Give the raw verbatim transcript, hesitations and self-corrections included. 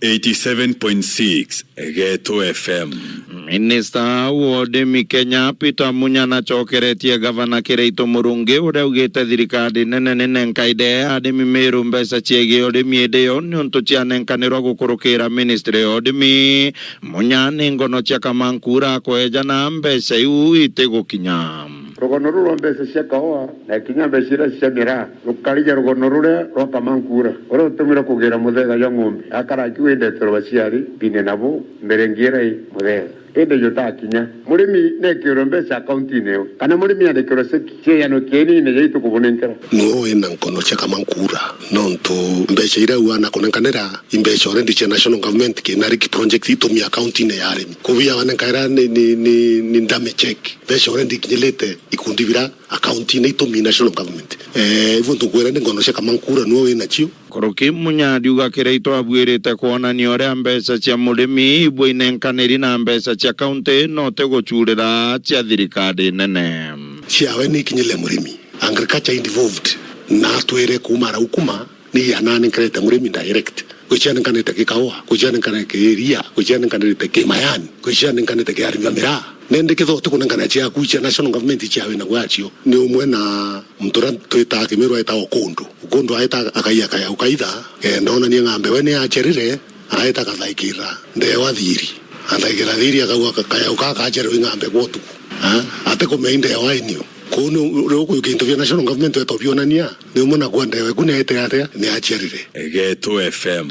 Eighty-seven point six Geto F M. Minista wa urimi Kenya Peter Munya nacokeretie gavana Kiraitu Murungi, uria augite thirikari nene ni nenkaire arimi Meru mbeca ciegie urimi, indi yo niuntu cianenkanirwa gukurukira ministry ya urimi. Munya ni ngono cia Kamankura akweja na mbeca iu itigukinya. Rugono ruu rwa mbeca cia kaua na kinya mbeca iria cia miraa rukarija rugono ruria rwa Kamankura, uria utumire kugira muthega jwa ng'ombe, akara akiuga indeterwe baciari mbine nabo mbere ngiira i muthega. Indi jutakinya, murimi nekirwe mbeca akauntiine ewe, kana murimi andikirwe ceki ciejanwe kienine jaitu kubunenkera. Niwe wina nkono cia Kamankura, nontu mbeca iria uu anakunenkanira i mbeca already cia national government, kina riki project itumi akauntiine ya arimi. Kubiawa nenkaira ni, ni, ni, ni ndame check. Mbeca already ikinyirite ikundi bira akauntiine itumi national government. Eh, ibu ntukwira ni ngono cia Kamankura niwe winacio. Nkuruki Munya ariuga Kiraitu abuirite kwonania uria mbeca cia murimi ibwinenkaniri na mbeca cia kaunti, no ti gucurira cia thirikari nene. Ciawe ni ikinyire murimi. Agriculture involved. Na atwire kuuma araukuma, ni yananenkerete murimi direct. Kwi cianenkanite ki kaua, kwi cianenkanite ki iria, kwi cianenkanite ki mayani, kwi cianenkanite ki arimi ba miraa. Nende kethira utikunenkana ciaku cia national government, cia wina gwacio, ni umwe na muntu uria twitaa Kimiru aitawa Ukundu. Ukundu aita akaia kayau kaitha, kenda onanie ng'ambe we ni acerire, aita kathaikira ndewa thiri. Athaikira thiri akauga ka-, kayau kaka acererwe i ng'ambe gwa utuku. Ha? Atikumenya i ndewa inio. Kuu ni riu kwi kintu bia national government weta bionania, ni umwe na kwa ndewa eku ni aite atia, ni aciarire. Geto F M.